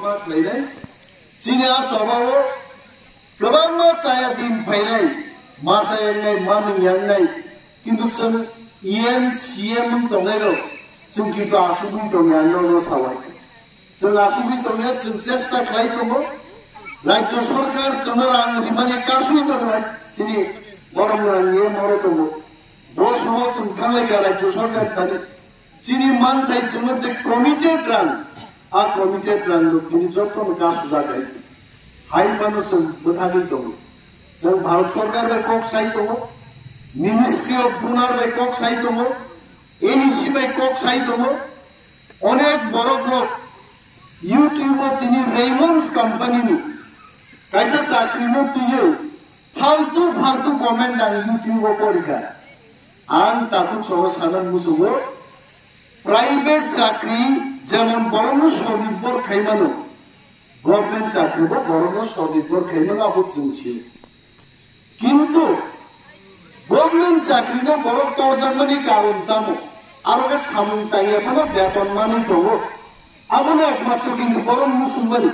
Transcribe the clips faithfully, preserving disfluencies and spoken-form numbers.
Khlainai. Chini a chobao kwbangma chaya din phainai, masa yangnai, mamung yangnai, kintu chwng E M, C M wng tongnai rok, chwng kintu asugwi tongya, no, no sawai. Chwng asugwi tongya, chwng chesta khlai tongo. Rajya sarkar chwngno rang rimani kasui tongo, chini borok rang ye moro tongo. Bo soho chwng thanglai ka rajya sarkar thani. Chini manthai chwngno je committed rang, a committed rang no tini jotono kasujak hai. Hai phano chwng bwthagwi tongo. Chwng Bharat Sarkar bai kok sai tongo, Ministry of Donor bai kok sai tongo, N E C bai kok sai tongo. Onek borok rok YouTube o tini Raymond's company ni kaisa chakri no twiwi faltu faltu comment ang YouTube o porikha. Ang takhuk soho sana musugo, private chakri jemon borokno sonirbhor khaimano, government chakri bo borokno sonirbhor khaimano, abo chwng sio. Kintu government chakri no borok torjakmani karon tamo? Aro khe samung tangya phano beton manwi tongo. Abono ekmatro kintu borok muchungmani.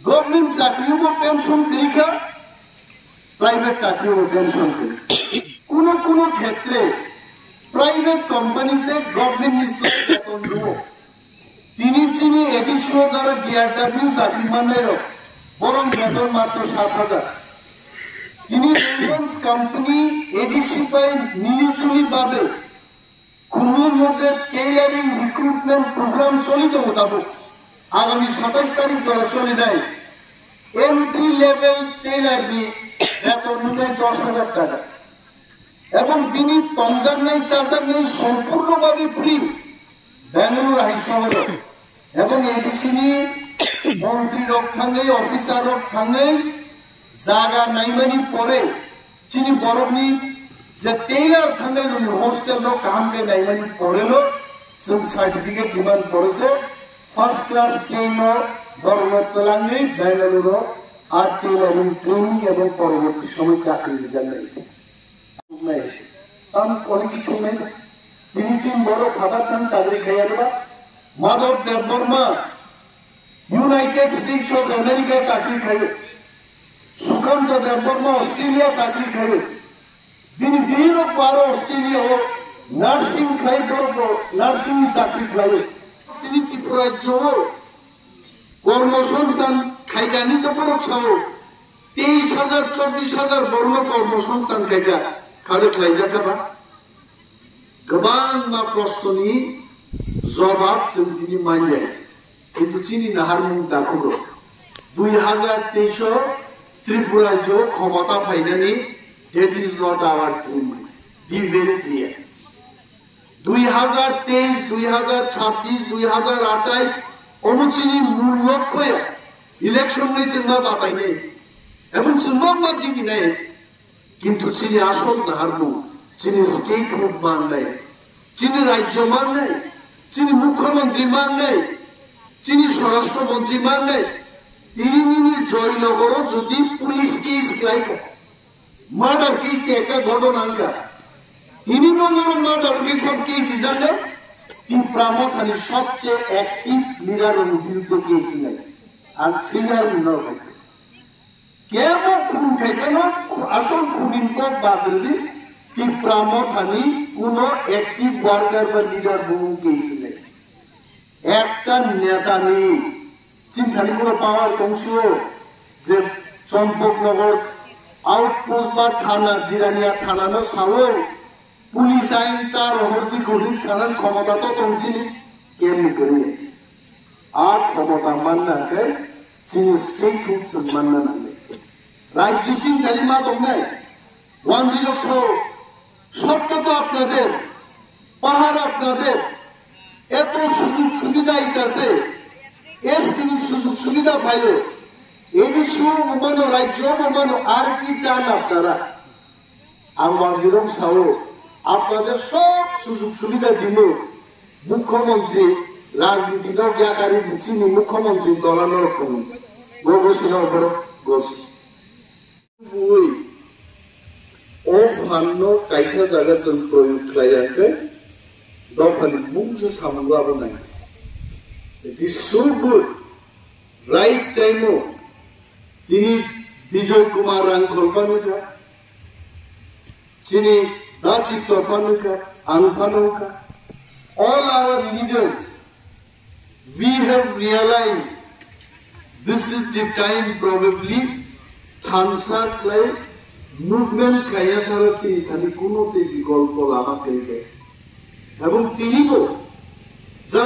Government chakri bo pension kwrwi kha, private chakri bo pension kwrwi. Kuno kuno khetre private company se government ni slai beton rwo. Tini chini A D C o jara B R W chakri mannai rok, borok beton matro sat hajar. Tini Raymond's company A D C bai mili juli babe Khumulwng je tailoring recruitment program choli tongo tabuk. Agami satais tarik jora cholinai entry level tailor ni beton nunai dos hajar taka. Ebong bini tongjaknai chajaknai sompurno babe free. Bangalore hai sohoro ebong A D C ni montri rok thangwi, officer rok thangwi jaga naimani pore, chini borokni je tailor thangnai rokni hostel rok kaham khe naimani porelo chwng certificate demand porese first class train o borokno twlangwi Bangalore o art tailoring training ebong poroborti somoy chakri rijaknai. Tam koni kichu nai. Tini chini borok phatar thang chakri khaiya ba? Madhav Debbarma United States of America chakri khaio. Sukanta Debbarma Australia chakri khaio. Bini birok baro Australia o nursing khlai borok bo nursing ni chakri khlaio. Tini Tripura rajyo o kormosongsthan khaikani to borok sao teis hajar, chobbish hajar borokno kormosongsthan khaika, khare khlaijak ba? Kwbangma prosnoni jobab chwng tini manya. Kintu chini naharmung dakhugo. Dui hajar teis o Tripura jo khomota phainani, that is not our dream. Be very clear. Dui hajar teis, dui hajar chabbish, dui hajar atais, omo chini mul lokho ya. Election ni chwngma babainai. Ebong chwngma ma jigi nai. Kintu chini asol naharmung, chini statehood mannai, chini rajyo mannai, chini mukhyamantri mannai, chini swarashtra mantri mannai. Tini nini Joynogoro jodi police case khlaikha, murder case ni ekta ghotona wngkha, tini nongoro murder case, sub case hijabe Tipra Mothani sobche active leader rokni birudde case hinai. Ang senior no khai. Kebo khun khaikano asol khunin kok bakridi Tipra Mothani kuno active worker ba leader bumung kei sinai. Ekta netani chinthani kuno power tongsuo je Champaknagar outpost ba thana, Jirania thana no sawo. Police ain ta rohor di guri sanan khomota to tong chini kemni guri. A khomota manna khe chini state rule chwng manna nangnai. Rajyo chini kali ma tongnai. Wanjwi rok sao, সবটা তো আপনাদের, পাহাড় আপনাদের, এত সুযোগ সুবিধা দিতেছে, এসটি সুযোগ সুবিধা পাইও, এবিসিও বমানো, রাজ্য বমানো, আর কি চান আপনারা? Ang Wazirong sao, আপনাদের সব সুযোগ সুবিধা দিব, মুখ্যমন্ত্রী রাজনীতি no yakari chini মুখ্যমন্ত্রী dola norok tongo, go gosina oborok gosi. Bui, o phanno kaisa jaga chwng proyog khlai ya khe, dophani mungsa samung abo nai. It is so good. Right time o tini Bijoy Kumar Rangkhol phanuka, chini Da Chittor phanuka, ang phanuka. All our leaders, we have realized this is the time probably thansa khlai movement khlaiya sara chini thani kuno tei bikolpo lama tei khe. Ebong tinibo jar